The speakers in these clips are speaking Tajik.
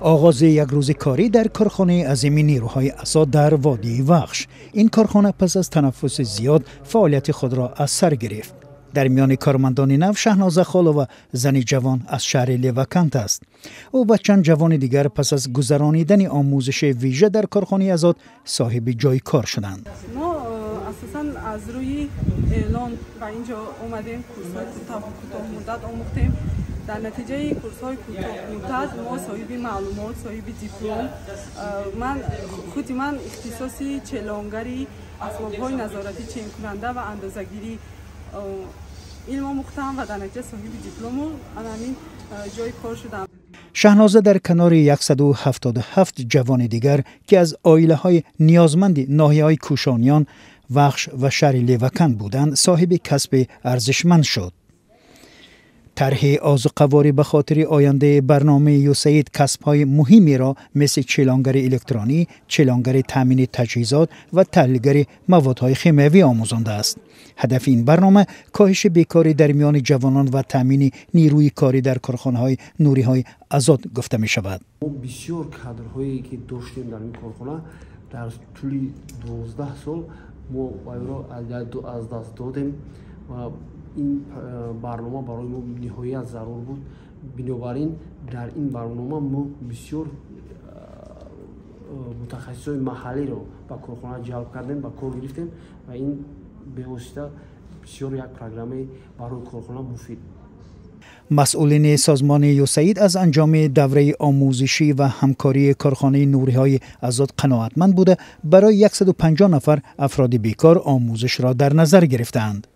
Оғози як рӯзи корӣ дар корхонаи азими нерӯҳои Азот дар водии Вахш. Ин корхона пас аз танаффуси зиёд фаъолияти худро аз сар гирифт. Дар миёни кормандони нав Шаҳноза Холова, зани ҷавон аз шаҳри Левакант аст. Ӯ ба чанд ҷавони дигар пас аз гузаронидани омӯзиши вижа дар корхонаи Азот соҳиби ҷои кор шуданд. Мо асосан аз рӯи эълон ба ин ҷо омадем, курсҳои кӯтоҳмуддат омӯхтем. Дар натиҷаи курсҳои кӯтоҳмуддат мо соҳиби маълумот, соҳиби диплом. Ман худи ман ихтисоси челонгари асбобҳои назоратӣ, ченкунанда ва андозагирӣ илм омӯхтам ва дар натиҷа соҳиби диплому ҳамин ҷои кор шудам. Шаҳноза дар канори 177 ҷавони дигар, ки аз оилаҳои ниёзманди ноҳияҳои Кӯшониён, Вахш ва шаҳри Леваканд буданд, соҳиби касби арзишманд шуд. Тарҳи озуқаворӣ ба хотири ояндаи барномаи ЮСАИД касбҳои муҳимеро мисли челонгари электронӣ, челонгари таъмини таҷҳизот ва таҳлилгари маводҳои химиявӣ омӯзондааст. Ҳадафи ин барнома коҳиши бекорӣ дар миёни ҷавонон ва таъмини нерӯи корӣ дар корхонаҳои нуриҳои Азот гуфта мешавад. Мо бисёр кадрҳое ки доштем дар ин корхона, дар тӯли 12 сол мо вайро аз даст додем ва ин барнома барои мо ниҳоят зарур буд. Бинобар ин дар ин барнома мо бисёр мутахассисои маҳаллиро ба корхона ҷалб кардем, ба кор гирифтем ва ин бевосита бисёр як программаи барои корхона муфид. Масъулини созмони ЮСАИД аз анҷоми давраи омӯзишӣ ва ҳамкории корхонаи нуриҳои Азот қаноатманд буда, барои 150 нафар афроди бекор омӯзишро дар назар гирифтаанд.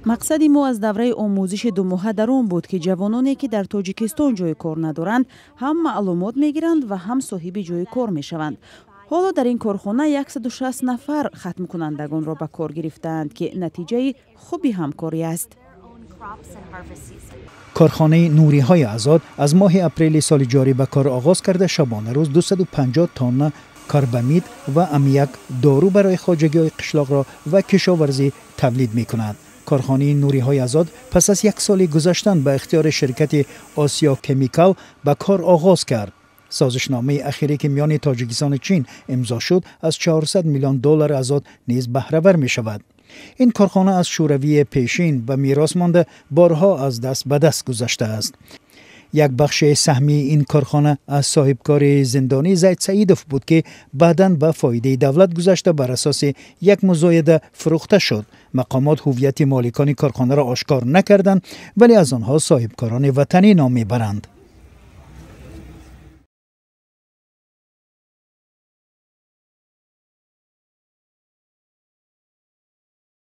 Мақсади мо аз давраи омӯзиши думоҳа дар он буд, ки ҷавононе, ки дар Тоҷикистон ҷои кор надоранд, ҳам маълумот мегиранд ва ҳам соҳиби ҷои кор мешаванд. Ҳоло дар ин корхона 160 нафар хатмкунандагонро ба кор гирифтаанд, ки натиҷаи хуби ҳамкорӣ аст. Корхонаи нуриҳои Азот аз моҳи апрели соли ҷорӣ ба кор оғоз карда, шабонарӯз 250 тонна карбамид ва аммиак, дору барои хоҷагиҳои қишлоқро ва кишоварзӣ тавлид мекунад. Корхонаи нуриҳои Азот пас аз як соли гузаштан ба ихтиёри ширкати Осиё Кемикал ба кор оғоз кард. Созишномаи ахире, ки миёни Тоҷикистону Чин имзо шуд, аз 400 миллион доллар Азот низ баҳравар мешавад. Ин корхона аз Шӯравии пешин ба мерос монда, борҳо аз даст ба даст гузаштааст. Як бахши саҳмии ин корхона аз соҳибкори зиндонӣ Зайд Саидов буд, ки баъдан ба фоидаи давлат гузашта, бар асоси як музояда фурӯхта шуд. Мақомот ҳуввияти моликони корхонаро ошкор накарданд, вале аз онҳо соҳибкорони ватанӣ ном мебаранд.